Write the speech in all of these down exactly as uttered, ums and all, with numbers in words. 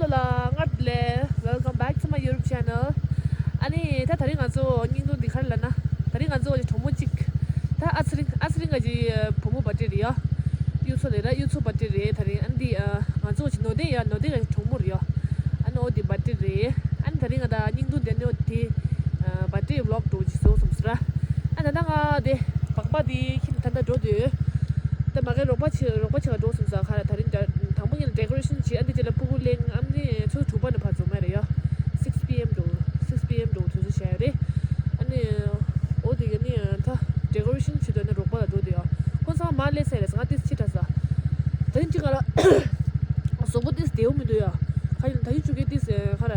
ལ་སྔར་ལས། Welcome back to my YouTube channel. ཨ་ནི་ད་དེ་རིང་ང་ཚོ་སྙིང་སྡུག་འདི་ག་རེ་ལབ་ན། དེ་རིང་ང་ཚོ་གྲོགས་མོ་གཅིག་ད་ཨ་ཚེ་རིང་། ཨ་ཚེ་རིང་ག་ཅིག་བུ་མོ་བར་ཐི་ཌེ་རེད་ཡ། གཡུ་མཚོ་རེད་ད། གཡུ་མཚོ་བར་ཐི་ཌེ་རེད་དེ་རིང་། ཨ་ནི་འདི་ང་ཚོ་གཅིག་ནོར་ལྡིང་ཡ། ནོར་ལྡིང་ག་ཅིག་གྲོགས་མོ་རེད་ཡ། ཨ་ནི་འོ་འདི་བར་ཐི་ཌེ་རེད། ཨ་ནི་དེ་རིང་ང་ད་སྙིང་སྡུག་འདི་ནི་འོ་འདི་བར་ཐི་ཌེ་བི་ལོག་འགྲོ་གཅིག་བཟོ་བསམ་སོང་ར། ཨ་ད་ལྟ་ང་དེ་སྦག་སྦག་དེ་ཁྱིམ་ད་ལྟ་འགྲོ་འདོད། ད་མ་གི་རོགས་པ་བྱེད། རོགས་པ་བྱེད་ག་འགྲོ་བསམ་ས། ཁ་ར་དེ་རིང་ད་དང་པོ་ཉིད་ལ་ཌེ་ཀོ་རེ་ཤན་བྱེད། ཨ་འདི་རྗེས་ལ་ཕྲུ་གུ་གླེང་། ཨ་ནི་ཆུ་ཚོད་དྲུག་པ་ནས་ཕར་འཛོམས་ཡ་རེད་ཡ། six p.m. འགྲོ། six p.m. འགྲོ་དུས་ཚོད་བྱ་ཡ་རེད། ཨ་ནི་འོ་དེ་ག་ནི་ད་ཌེ་ཀོ་རེ་ཤན་བྱེད་དུས་ཨ་ནི་རོགས་པ་ལ་འགྲོ་འདོད་ཡ། ཁོང་ཚང་མ་ལས་སེ་རེད། ང་ཏིས་ཕྱི་དྲགས་ས། དེ་རིང་ཅི་ག་ལ་གཟུགས་པོ་ཏིས་བདེ་བོ་མི་འདུག་ཡ། ཁ་ཡིན་ད་ཡུ་ཆུ་གི་ཏིས་ཁ་ར་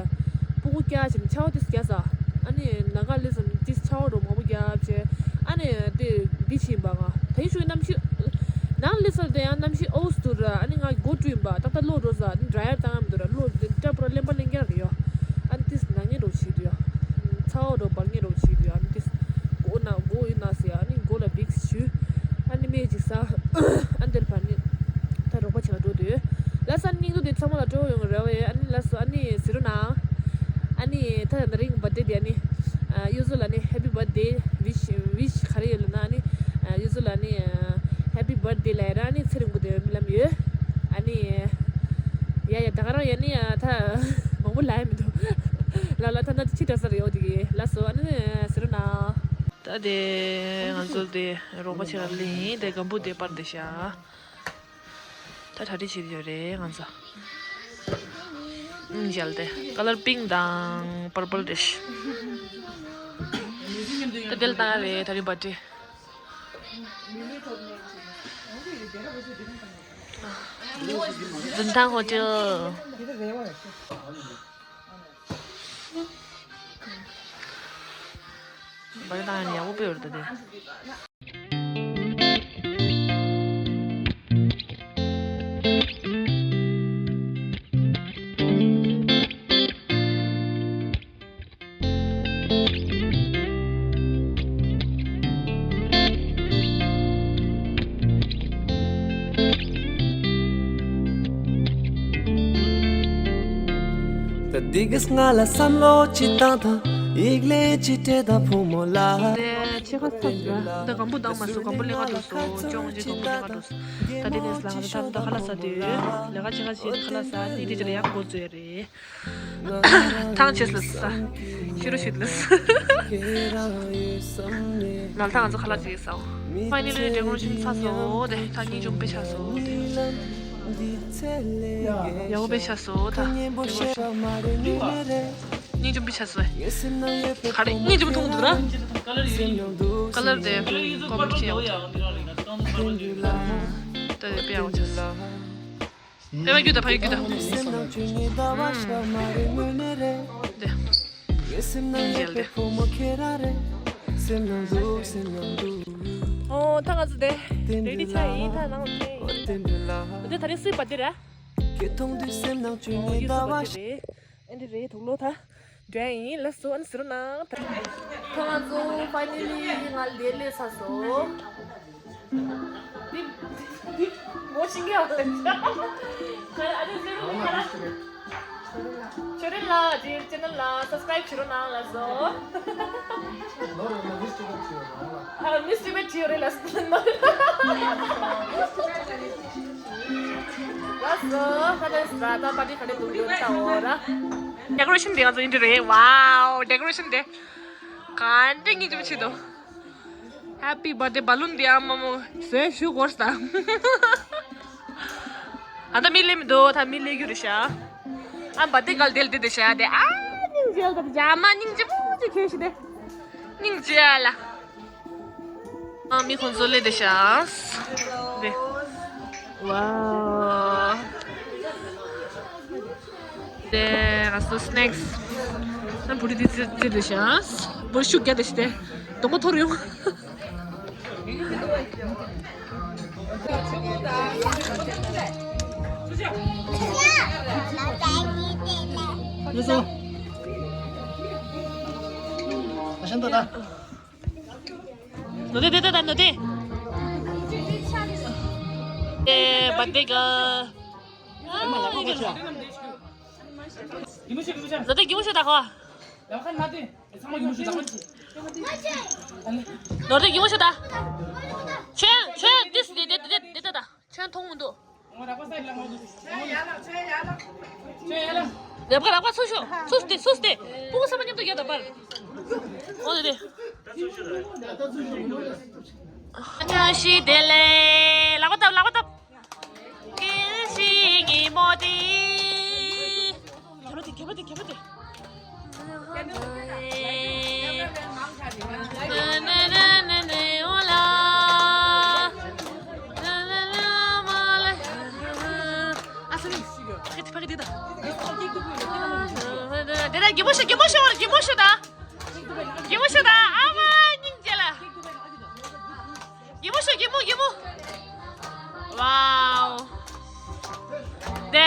ཕྲུ་གུ་སྐྱ་ཅིག་ཆ་བ་ཏིས་སྐྱ་ས། ཨ་ནི་ནང་ཁ་ལས་སམ་ཅིག་ཆ་བ་རོ་མང་པོ་རྒྱབ་བྱས། ཨ་ནི་དེ་འདི་ཕྱིན་པ། ང་ད་ཡུ་ཆུ་གི་གནམ་གཤིས་ནང་ལས་སར་དེ་ཡང་གནམ་གཤིས་ཨོ་སི་འདུག་ར། ཨ་ནི་ང་མགོ་བཀྲུས་ཡིན་པ། ཏག་ཏག་གློག་འགྲོ་ས། ཨ་ནི་ཌ་རའི་ཡར་བཏང་ཡ་མི་འདུག་ར། གློག་དེ་སྐྲ་པོ་ར་གླེན་པ་གླེན་རྒྱག་རེད་ཡ། ཨ་ནི་ཏིས་ནག་ཉེས་འགྲོ་བྱེད་འདུག་ཡ། ཚ་བ་འགྲོ་འབར་ཉེས་འགྲོ་བྱེད་འདུག་ཡ། ཨ་ནི་ཏིས་མགོ་ན་མགོ་ཡིན་ན་ཟེར་ཡ། ཨ་ནི་མགོ་ལ་བིགས་བྱུས། ཨ་ནི་སྨན་ཅིག་ཟ། ཨ་ནི་དེར་ཕར་ནི་ད་རོགས་པ་བྱེད་ག་འགྲོ་འདོད། ལགས་སོ། ཨ་ནི་སྙིང་སྡུག་དེ་ཚང་མ་ལ་སྤྲོ་བོ་ཡོང་གི་རེད་བས། ཨ་ནི་ལགས་སོ། ཨ་ནི་ཟེར་རོ་ན། ཨ་ནི་ད་དེ་རིང་བར་ཐི་ཌེ་དེ་ཨ་ནི་གཡུ་མཚོ་ལ་ནི་ཧེ་པི་བར་ཐི་ཌེ་ཝིཤ་ཝིཤ་ག་རེ་ཡོད་ལབ་ན། ཨ་ནི་གཡུ་མཚོ་ལ་ནི་ཧེ་པི་བར་ཐི་ཌེ་ལབ་ཡ་ར། ཨ་ནི་ཚེ་རིང་པོ་དེ་སྨོན་ལམ་ཡོད། ཨ་ནི་ཡ་ཡ་ད་ག་རང་ཡ་ནི་ད་མང་པོ་ལབ་ཡ་མི་འདུག་ལ་ལ་ད་ད་ཕྱི་དྲགས་ས་རེད། འོ་དེ་གི་ལགས་སོ། ཨ་ནི་ཟེར་རོ་ན། ད་དེ་ང་ཚོ་དེ་རོགས་པ་བྱེད་ག་སླེབས་ཡིན། དེ་སྒམ་པོ་དེ་པར་དེ་བཞག་ད་གྲ་སྒྲིག་བྱེད་ཀྱི་ཡོད་རེད་ང་ཚོ། ཨུམ། མཇལ་ཏེ་ཀ་ལར་པིང་དང་པར་པལ་རེད། ད་དེ་ལ་བཏང་ཡ་རེད་ད་རིང་བར་ཐི་ཌེ། འཛིན་ཐང་ཧོ་ཊེལ། བར་ཐི་ཌེ་བཏང་ཡ་ནི་ཡག་པོ་དཔེ་ཡོད་རེད་ད་དེ། ད་འདི་གི་སྔ་ལ་བསམ་བློ་ཅི་བཏང་དང་། ཡིག་ལན་ཅི་སྤྲད་དང་ཕོ་མོ་ལ། དེ་ཕྱི་ཁ་ཚ་ཚ། ད་སྒམ་པོ་བཏང་མ་སོང་། སྒམ་པོ་ལེན་ག་འགྲོ་སོང་། ཅོང་ཅི་སྒམ་པོ་ལེན་ག་འགྲོ་སོང་། ད་དེ་ནས་ལ་ང་ཚོ་ད་ད་ཁ་ལག་ཟ་དུས་ལས་ཀ་ཅི་ག་བྱེད་ཁ་ལག་ཟ་དེ་དེ་ཅི་ལ་ཡག་འགོ་བཙུགས་ཡ་རེད། ཐང་ཆད་ལ་ས། ཤི་རུ་ཤི་ལ་ས། ལ་ཐང་ང་ཚོ་ཁ་ལག་ཅིག་ཟ། ཕ་ནི་ལོའི་ཌེ་ཀོ་རེ་ཤན་ཚར་སོང་། དེ་ད་སྙིང་རྗེ་པོ་དཔེ་ཆགས་སོང་། དེ་ཡག་པོ་དཔེ་ཆགས་སོང་། ད་སྙིང་རྗེ་པོ་དཔེ་ཆགས་སོང་། ག་རེ་སྙིང་རྗེ་པོ་མཐོང་འདུག་ར། ཀ་ལར་དེ་ཀོམ་པི་ཊི་ཤན་ཡག་པོ་ཆགས། ད་དེ་དཔེ་ཡག་པོ་ཆགས་སོང་། ཨེ་མ་རྒྱུད་ད་ཕ་ཡུལ་རྒྱུད་ད། ཨུམ། དེ། སྙིང་རྗེ་དེ། ཨོ་ད་ང་ཚོ་དེ་རེ་ཌི་ཆགས་ཡིན། ད་ནང་ལ་ཕེབས་ཡིན། འདི་ད་རེས་སུའི་བར་ཐི་ཌེ་རེད། ཨོ་གཡུ་མཚོ་བར་ཐི་ཌེ་རེད། ཨེ་འདི་རེད་དུག་ལོ་ད། འགྲོ་ཡིན། ལགས་སོ། ཨ་ནི་ཟེར་རོ་ན། ད་ང་ཚོ་ཕའི་ནལ་ལི་ང་ལ་དེ་སླེབས་ཚར་སོང་། འདི་འདི་མོ་ཤིང་གི་ཨ་ལ་ཅག་ཨ་ནི་ཟེར་རོ་ན། ཆོས་རེ་ལ་དེ་ཆེ་ནལ་ལ་སབ་སི་ཀ་རའིབ་བྱེད་རོགས་གནང་། ལགས་སོ། ཨ་མིས་ཊི་བེཊ་བྲིས་ཡོད་རེད། ལགས་སོ། ལགས་སོ། ད་ལྟ་ད་པར་ཊི་ག་འདྲ་འདུག་ཡོད་ལྟ་འོ་ར། ཌེ་ཀོ་རེ་ཤན་དེ་ང་ཚོ་ཡིན་གྱི་རེད། ཝའོ། ཌེ་ཀོ་རེ་ཤན་དེ་ག་འདྲ་སྙིང་རྗེ་པོ་བྱེད་འདུག་ཧེ་པི་བར་ཐི་ཌེ་བ་ལུན་དེ་ཨ་མ་མོ་བཟོས་ཞུ་དགོས་ད། ཨ་ད་མི་སླེབས་མི་འདུག་ད་མི་སླེབས་རྒྱུ་རེད་ཤག་ཨ་བར་ཐི་ཌེ་གལ་དེ་ལ་དེ་དེ་ཤག་དེ་ཨ་སྙིང་རྗེ་ལ་ད་རྒྱ་མ་སྙིང་རྗེ་པོ་ཅིག་ཁྱོད་ཤི་དེ། སྙིང་རྗེ་ལ། ཨ་མི་ཁོང་ཚོ་སླེབས་བསྡད་ཤག་དེ། ཝའོ། དེ་ང་ཚོ་སི་ནེག་སི། ཨ་བུ་རི་དེ་རྩེ་རྩེ་བསྡད་ཤག་བུ་རི་ཤུགས་རྒྱག་བསྡད་ཤག་དེ། གདོང་པ་འཐོར་ཡོང་། ལགས་སོ། ཨ་ཤན་ད་ད། ནོ་དེ་དེ་དེ་ད་ནོ་དེ། དེ་བར་ཐི་ཌེ་གལ། ལོ་ཏོག་གི་མོ་ཤོད་ད་ཁོ། ལོ་ཏོག་གི་མོ་ཤོད་ད། ཁྱོད་ཁྱོད་འདི་འདི་འདི་འདི་འདི་ད། ཁྱོད་མཐོང་མི་འདུག་ལབ་ཀ་ལབ་ཀ་ཚུར་ཤོག་ཚུར་སྟེ་ཚུར་སྟེ། སྤུ་གུ་ཚང་མ་མཉམ་དུ་ཡོད་ད་པར། འོ་དེ་དེ། བཀྲ་ཤིས་བདེ་ལེགས། ལག་པ་བཏབ། ལག་པ་བཏབ། སྐྱེ་ཤི་ཉིན་མོ་དེ། གད་པ་དེ་གད་པ་དེ་གད་པ་དེ། ཨ་སི་ཕ་གི་ཕ་གི་དེ་ད། དེ་ད་གད་མོ་ཤོད། གད་མོ་ཤོད། གད་མོ་ཤོད་ད། གད་མོ་ཤོད་ད། ཨ་མ་སྙིང་རྗེ་ལ། གད་མོ་ཤོད། གད་མོ་གད་མོ། ཝའོ། དེ།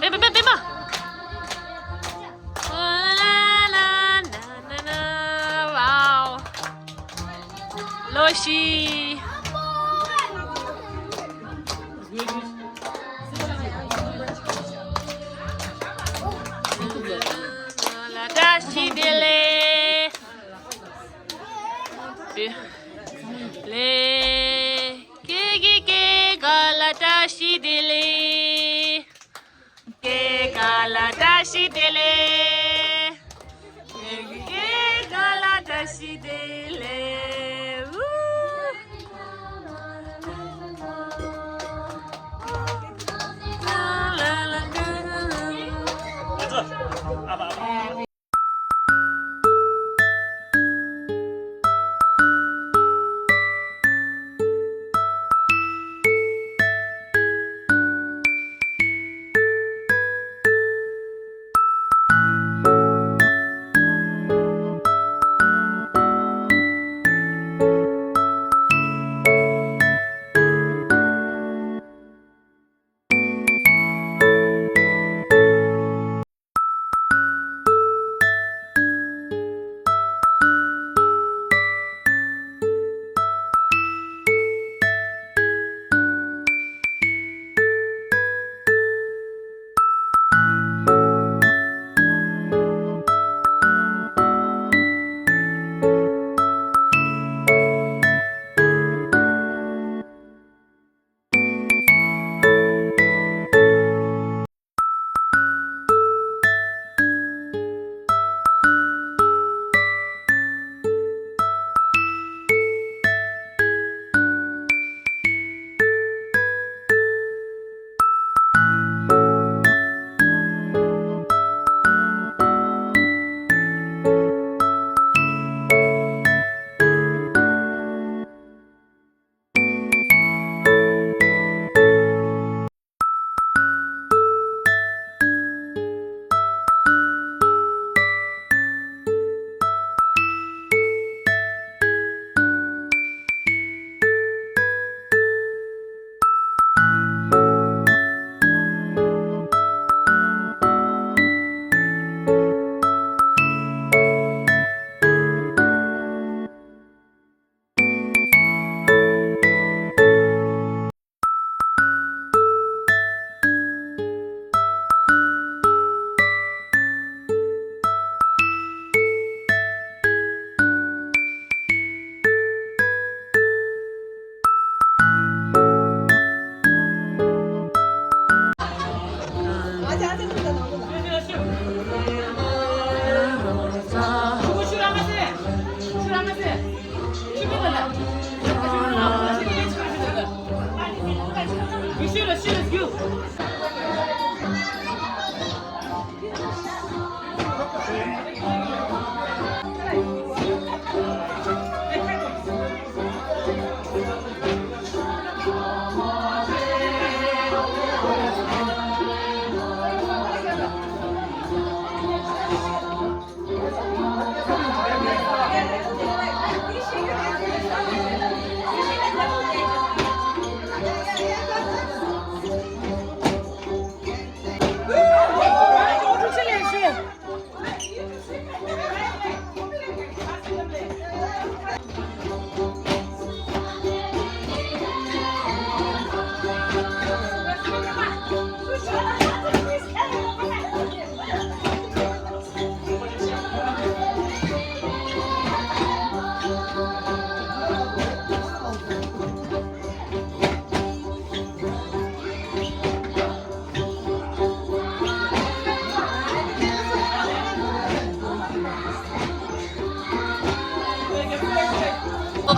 བེ་བེ་བེ་བེ་མ། ཝའོ། ལོ་ཤི། བཀྲ་ཤིས་བདེ་ལེགས། ལེ། ཀེ་ཀེ་ཀེ་ག་ལ་བཀྲ་ཤིས་བདེ་ལེགས། ཀེ་ག་ལ་བཀྲ་ཤིས་བདེ་ལེགས། ཀེ་ཀེ་ག་ལ་བཀྲ་ཤིས་བདེ་ལེགས། ཨུ། ལ་ལ་ལ་ལ།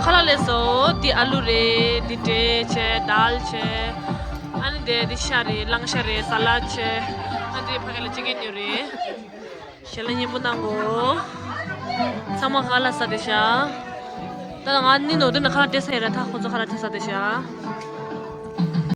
ཁ་ལག་ལས་སོ། འདི་ཨ་ལུ་རེད། འདི་འབྲས་བྱས། དཱལ་བྱས། ཨ་ནི་དེ་འདི་ཤ་རེད། གླང་ཤ་རེད། ས་ལད་བྱས། ཨ་འདི་ཕ་གི་ལ་ཅི་གེ་ཉོ་རེད། ཞལ་ལག་མཉེས་པོ་གནང་གོ། ཚང་མ་ཁ་ལག་ཟ་བསྡད་ཤག་ད་ང་ནི་ནོར་དུ་ན་ཁ་ལག་སྤྲད་ས་ཡོད་ར། ད་ཁོ་ཚོ་ཁ་ལག་སྤྲད་ས་བསྡད་ཤག